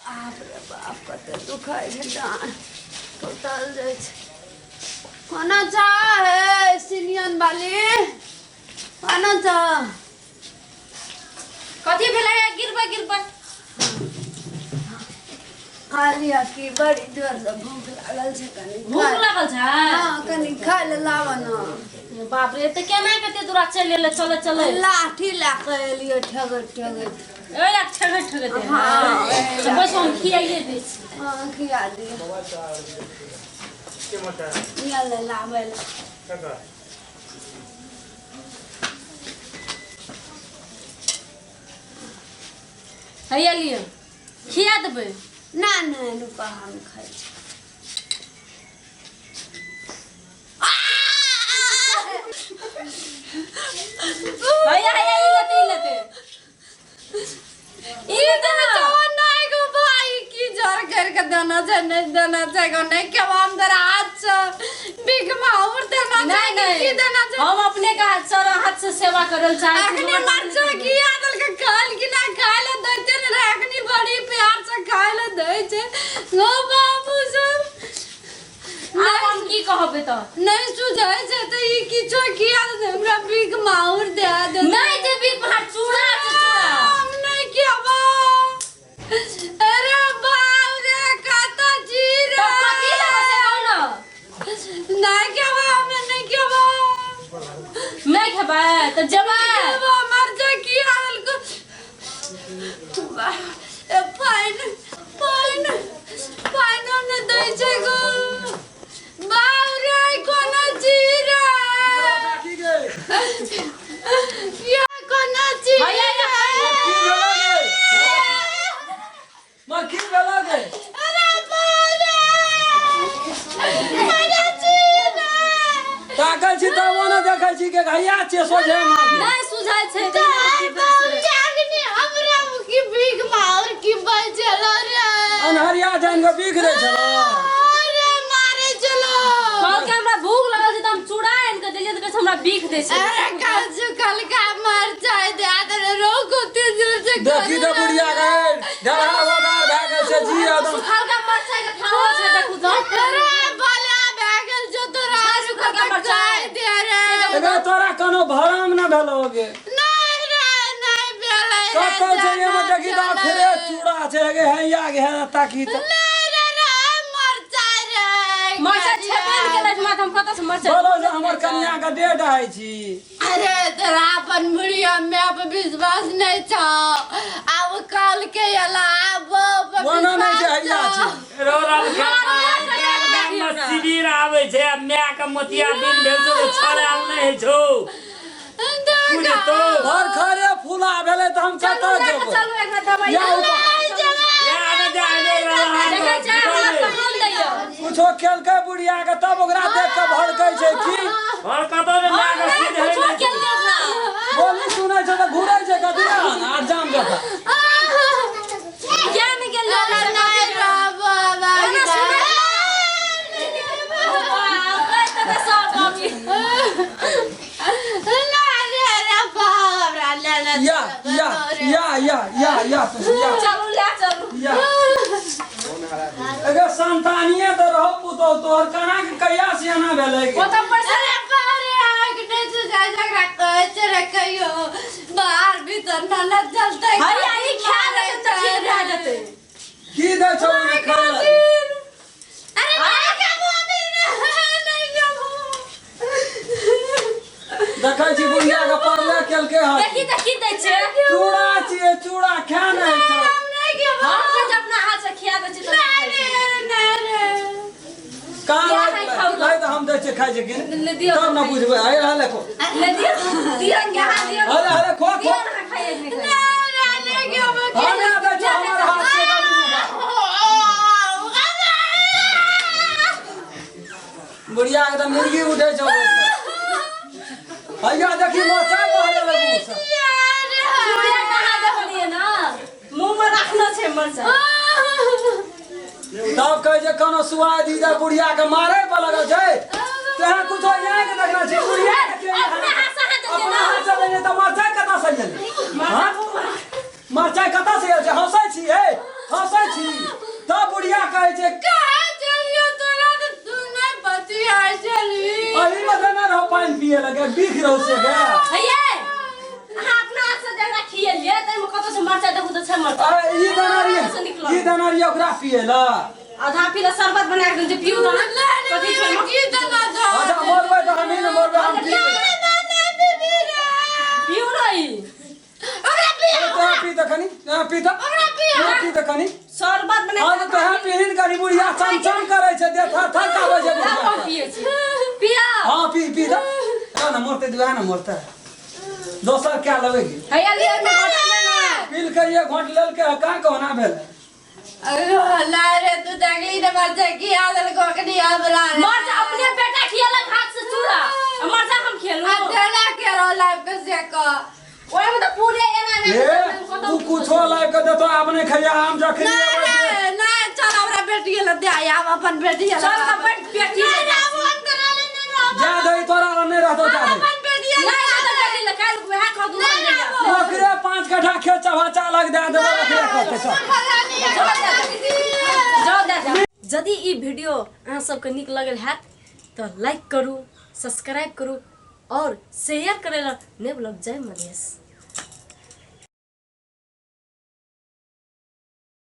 बाप रे बाप, कते दुखाइ छै, डाँड़ टूटल जाइ छै। कोना छ हे सिनियन वाली, कोना छ? कथी भेलै? गिरबै गिरबै। कहलियै कि बड़ी जोरसँ भूख लागल छै, कनि भूख लागल छै? हँ, कनि खाय लए लाबऽ ने। बाप रे, तऽ केना कते दूरा चलि एलै चलै चलै? लाठी लए कऽ एलियै ठगैत ठगैत। ओहि लए ठगैत ठगैत? हँ। तऽ बस हम खियाइए दै छी। हँ, खिया दिअ। गेलै लाबै लए। हैया लिअ, खिया देबै। ना ना, रुका, हम खाइ छी। हैया हैया, ई लेते, ई लेते, ई तऽ जवान नहीं गो भाई, की जोर करके देना छै, नहीं देना छै गो, नहीं के हम तोरा हाथ से बिग माउर देना छै। नहीं नहीं। की देना छै? हम अपने के हाथ से हाथ से सेवा करल चाहे छी। अखनी मरचा की आदल के खाल कि ना खाय ले दैते ने रहे, अखनी बड़ी प्यार से खाय ले दै छै गो बाबू सब। आब हम की कहबै तऽ? नहीं सुझै छै तऽ ई किछो किया दे, हमरा बिग माउर दे दे। नहीं जे बिग मार, चूड़ा छै, चूड़ा। हम नहीं खेबो। अरे बाप रे, कतऽ छी रे? तब कथी लेबै से कहू ने। नहीं खेबो, हमे नहीं खेबो। नहीं खेबै तऽ जेबै? खेबो मरचा किया देलको? ए पानि पानि पानि ने दै छै गो। बाप रे, कोना छी रे? या कोना छी? हैया या पानि। की भेलो गे माँ, की भेलो गे? अरे बाप रे, कोना छी रे? ताकै छी तब ने देखै छी के हैया छियै सोझे माँ गे। नहीं सुझाइ छै। तार बाप जागनी हमरा की भीख मार की बचल रे? अन्हरिया जानि कऽ बिख दै छलो। अरे मारे चलो। कहलकै हमरा भूख लगल छै, तऽ हम चूड़ा आनि कऽ देलियै तऽ कहै छै हमरा बीख दै छै। अरे कल कल का मर जाए दे दे रोक होते जोर से। देखी तऽ बुढ़िया के ढेरा बदार भए गेल छै जी एकदम। सुखलका मरचाई के थाहो छै, देखू तऽ। अरे बाला भए गेल जो तोरा। सुखलका मरचाई। दे रे। एगो तोरा कोनो भरम न भेलो गे? नहीं रे, नहीं भेलै रे। कतौ छै एमे, देखी तऽ अखरे चूड़ा छै गे, हैया गे है ताकी तऽ। नहीं रे रे, मरचाई रे। मरचाई छेबे ने केलै माँ, तऽ हम कतऽ से मरचाई? बोलो जे हमर कनिया के डेढ़ हइ छी। अरे तोरा अपन मुड़िया में पर विश्वास नहीं छौ, आब कल के अलावा पर ओना नहि छै। विश्वास हैया छौ। छै। गाममे शिविर आबै छै आ माय के मोतिया बिन भेल छौ तऽ छड़ायल नहि होइ छौ, बुझतो। भरखरे फूला भेलै तऽ हम चलू कतऽ लए कऽ जेबै? चलू, एकरा दवाई। या ऊपर। देखै छै, हमरा कहाँ दैया। कुछो केलकै बुढ़िया के तब ओकरा देख के भड़कै छै की? और कतौ जे माय के सिर कुछो होइ नहि छै। केलकै ओकरा। बोली सुनै छै तऽ घुरै छै कथी आर जाम जता। किया नहि गेल? अरे नहीं रे बाबा। ओना सुनै। कहि तऽ सब अभी। नहीं रे रे बाप रे, ले ले। या या या या या या या। चलू, ले चलू। या अगर संतानिये तऽ रहो पुतोह तोहर, केना के कहिया सियाना भेलै गे? ओ तऽ पैसा। अरे बाप रे, आँख नहीं सुझाय छै, ओकरा कहै छै रे, कहियो बाहर भीतर न न चलतै। हैया ई खा लेतै तऽ ठीक भए जेतै। की दै छौ ओहिमे खाय लए? अरे नहीं खेबो अभी, नहीं खेबो। देखै छी बुढ़िया के पड़ले केलकै हन। देखी तऽ की दै छै। चूड़ा छियै, चूड़ा खा नहि छै। हम नहीं खेबो। हम तऽ अपना हाथ से खिया दै छी तऽ नहीं खाइ छै। रे, नहीं रे। कहाँ? किया नहि खाउ? नहीं तऽ हम दै छियै, खाइ छै कि ले दियौ। तब ने बुझबै। अरे हले खो। ले दियौ, दियौ यहाँ दियौ। हले हले, खो खो। दियौ ने, खाइए नहि खाइए। नहीं नहीं खेबो। हम नहि दै छियै, हमर हाथ से दबी। बुढ़िया के तऽ मुर्गी उठै छौ। हैया देखी, मचाइ बहरे लगू से। चूड़िया कहाँ देखलियै ने, मुँह मे राखने छै मरचाइ। तब कहै छै कोनो सुआद दी दे, बुढ़िया के मारे पर लगल छै। तोरा कुछो यहाँ के देखना छै बुढ़िया के? अपने हाथ से हाथ देलियै अपना ने। हाथ से देने तऽ मरचाइ कतऽ से गेलै? हाँ? मरचाइ कतऽ से आयल छै? हँसै छी हे, हँसै छी। कहै छै। कहाँ चलियो तोरा तऽ तू नहि बतियाइ छली। अही में देने रहो पानि पिए लगे बीख रहो से गे। हैये, अहाँ अपना हाथ से जकरा खिएलियै ताहिमे कतौ से मरचाइ देखू तऽ छै मरचाइ। अरे ई देने से रहिए, निकलल। ई देने रहिए ओकरा पिए ला। आधा पीला शरबत बना के देने छै, पीऊ तऽ ना। कथी छै ओहिमे? की देना छौ? अच्छा मरबै तऽ हमही ने मरबै, हम पी लेबै। पीऊ ने ई। ओकरा पिया। अरे तोरा पी तऽ कनी, तोरा पी तऽ, तोरा पी तऽ कनी। शरबत बना आज तोरा पीहिन कनी बुढ़िया चमचम करै छै, देह थर थर काबै छै बुढ़िया। हम पियै छी, पिया। हाँ पी पी तऽ। ना ना मरतै दुआ ना मरतै, दोसर क्या लेबै की? हैया लिअ, एहिमे घोटल ने। पील के ये घोंट लेलकै, कहाँ कहुना भेलै। अरे रे तू देखली ने मरचा की आदल कोकनी हमरा रे। मरचा अपने बेटा खियलक हाथ से चूड़ा आ मरचा हम खेलू। आ देला के रहो लाइफ के से क। ओहिमे तऽ पूरे एना एना ए तू कुछो लाइफ के देतो अपने खैया, हम जखनी अबै नहीं छै। नहीं चल हमरा बेटी ल दे आब अपन बेटी ल। चल तऽ बैठ बेटी नहीं लए। नहीं फोन करा ले नहीं रहो। जा दही तोरा लग नहीं रहतो, जा दही। अपन बेटी ल। नहि रहतै बेटी लए, काल्हि वएह कह दू। नहीं रहबो। ओकरे 5 कट्ठा खेत चबा लग दे देबो, ओकरे कहते चल। जाओ दे जाओ। यदि ई वीडियो अहाँ सबके नीक लगल हैत तऽ लाइक करू, सब्सक्राइब करू और शेयर करै लए नहि भूलब। जय मधेश।